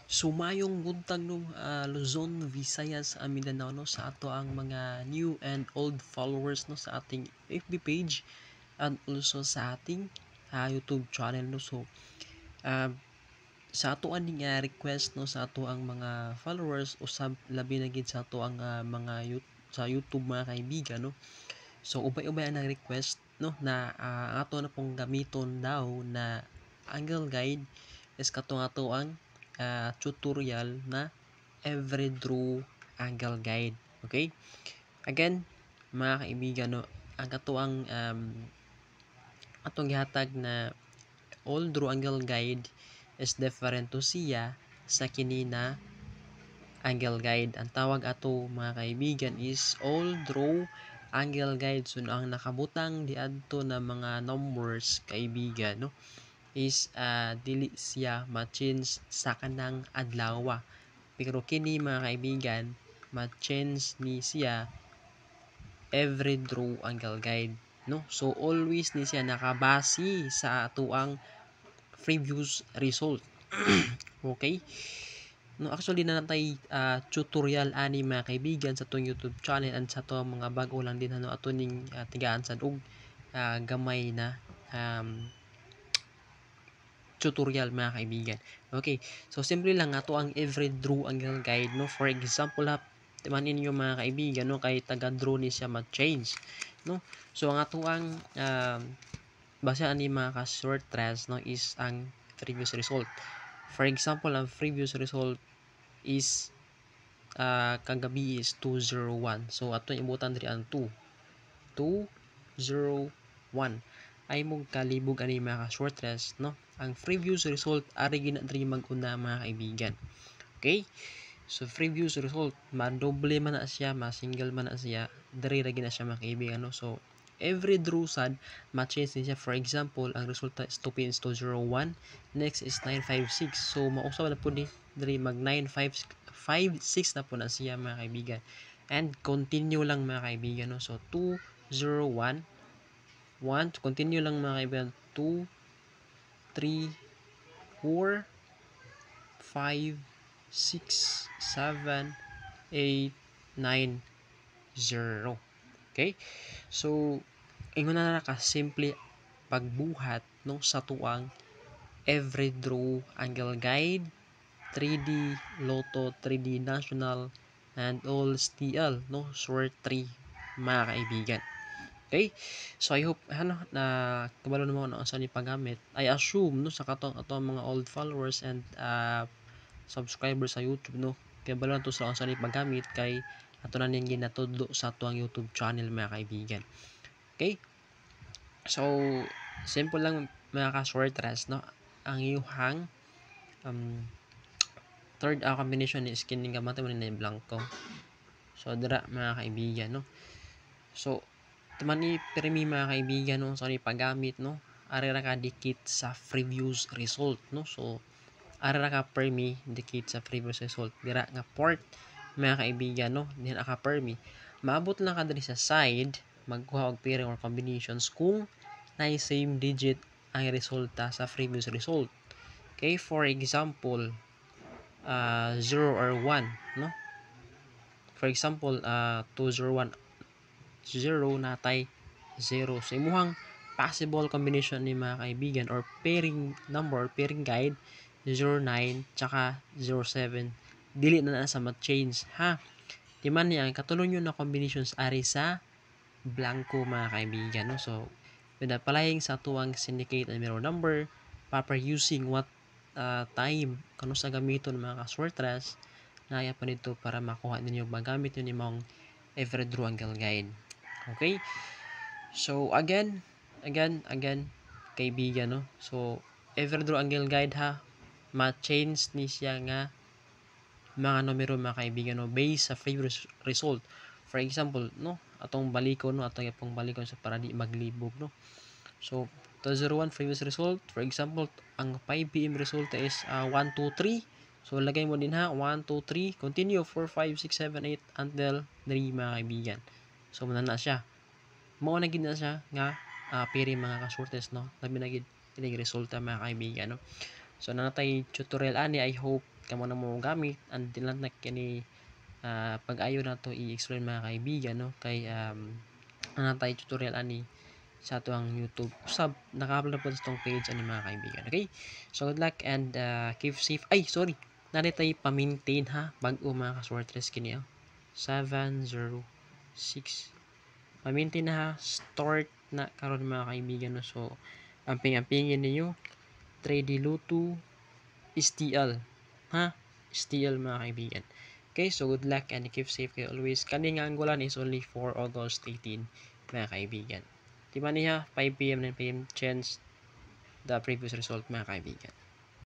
So maayong buntag no, Luzon, Visayas, Mindanao no, sa ato ang mga new and old followers no sa ating FB page and also sa ating YouTube channel no. So sa ato aning request no sa ato ang mga followers, usab labi na gid sa ato ang mga sa YouTube mga kaibigan no. So ubay-ubay ang request no na ato na pong gamiton daw na angle guide is katong ato ang tutorial na every draw angle guide. Okay? Again, mga kaibigan, no, ang katuang atong gihatag na all draw angle guide is different to siya sa kini na angle guide. Ang tawag ato, mga kaibigan, is all draw angle guide. So ang nakabutang diadto na mga numbers, kaibigan, no, is dili siya ma-change sa kanang adlaw. Pero kini, mga kaibigan, ma-change ni siya every draw angle guide no. So always ni siya nakabase sa atoang previous result. Okay? No, actually na natay tutorial ani, mga kaibigan, sa atong YouTube channel and sa atong mga bag-o lang din ano ato ning tigaan sad og gamay na tutorial, mga kaibigan. Okay, so simple lang ato ang every draw angle guide no. For example ha, timanin ninyo, mga kaibigan, no, kay taga draw ni siya ma-change no. So ang ato ang base ani, mga ka-short no, is ang previous result. For example, ang previous result is kagabi is 201. So ato ibutan diri ang 2 2 0 1 ay mong kalibog ani, mga ka-short no. Ang previous result ari gina diri mag-una, mga kaibigan. Okay? So previous result, madoble man na siya, ma-single man na siya, diri ra gina siya, mga kaibigan no. So every draw sad ma-change din siya. For example, ang resulta is 2 is 201, next is 956. So mausab na pud ni diri, mag 9556 na po na siya, mga kaibigan. And continue lang, mga kaibigan no. So 201 1, continue lang, mga kaibigan, 2 3 4 5 6 7 8 9 0. Okay, so ingon na ka simple pagbuhat no sa tuang every draw angle guide 3D Lotto, 3D National and all STL no, short 3, mga kaibigan. Okay? So I hope ano na kabalo na mo na unsa ni paggamit. I assume no sa katong atong mga old followers and subscribers sa YouTube no, kay kabalo na to sa unsa ni paggamit kay ato na ning ginatudlo sa atuang YouTube channel, mga kaibigan. Okay? So simple lang, mga ka-short no. Ang iyuhang third combination is kining gamatan mo ni blanco. So dira, mga kaibigan no. So tuman ni pirmi, mga kaibigan no, sa ni paggamit no, ari ra ka dikit sa previous result no. So ari ra ka permi dikit sa previous result dira nga part, mga kaibigan no, diha ka permi. Maabot lang ka diri sa side magkuha og pairing or combinations kung na same digit ang resulta sa previous result. Okay, for example, 0 or 1 no. For example, 201 0 natay 0. So imuhang possible combination ni, mga kaibigan, or pairing number or pairing guide, 09 tsaka 07. Dili na na sa ma-change ha. Di man niya ang katulong nyo na combinations ari sa blanco, mga kaibigan no. So with applying sa tuwang syndicate and mirror number, proper using what time kano sa gamiton, mga ka-sortres, naya pa nito para makuha ninyo magamit ninyo imong every draw angle guide. Okay? So again, again, again, kaibigan no. So every draw angle guide ha, ma-change ni siya nga mga numero, mga kaibigan no, based sa previous result. For example no, atong balikon no, atong ipong balikon sa para di maglibog no. So 201 previous result, for example, ang 5 PM result is 1 2 3. So lagay mo din ha 1 2 3, continue 4 5 6 7 8 until 3, mga kaibigan. So muna na siya. Mao na gid na siya nga piri, mga kasurtes no. Labi na gid ining resulta, mga kaibigan no. So naa natay tutorial ani. I hope Kamo na mo gamit and dilan na kini pag-ayo na to i-explain, mga kaibigan, no, kay ana tay tutorial ani sa ato ang YouTube. Sab naka-upload na po sa itong page ani, mga kaibigan. Okay? So good luck and keep safe. Ay, sorry. Naa tay pa-maintain ha. Bag-o, mga kaswertres, kini oh. 706. Pa-maintain na ha. Start na karon, mga kaibigan, no. So amping-ampingin ninyo 3D Lotto STL ha. STL, mga kaibigan. Okay, so good luck and keep safe kayo always. Kani nga anggulan is only for August 18, mga kaibigan. Di ba niya 5 p.m. 9 p.m. change the previous result, mga kaibigan.